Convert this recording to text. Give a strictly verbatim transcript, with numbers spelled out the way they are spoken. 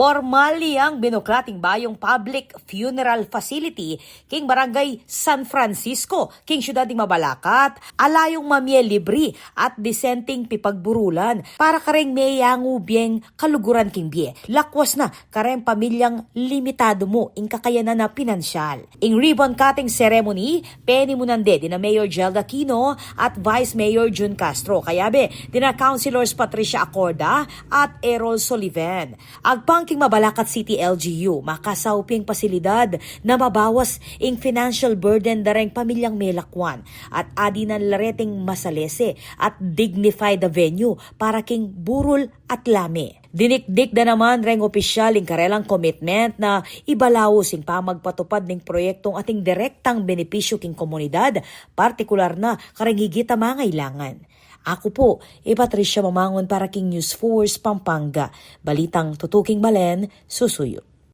Pormal yang binuklat ing bayung public funeral facility king Barangay San Francisco, king syudad ning Mabalacat, ala yung mamie libri at disenteng pipagburulan para kareng meyangu bie ing kaluguran king bie. Lakwas na kareng pamilyang limitadu mu ing kakayanan a pinansyal. Ing ribbon cutting ceremony, penimunan de dina Mayor Gel Aquino at Vice Mayor Jun Castro. Kayabe dina Councilors Patricia Acorda at Errol Soliven. Agpang king Mabalacat City L G U, makasaup ing pasilidad na mabawas ing financial burden da reng pamilyang melakwan at adinan la reting masalese at dignified a venue para king burul at lame. Dinikdik da naman reng opisyal ing karelang commitment na ibalaus ing pamagpatupad ning proyektong ating direktang benepisyu king komunidad, partikular na kareng higit a mangailangan. Aku pu i Patricia Mamangun para king News Force Pampanga, balitang tutuking balen, susuyu.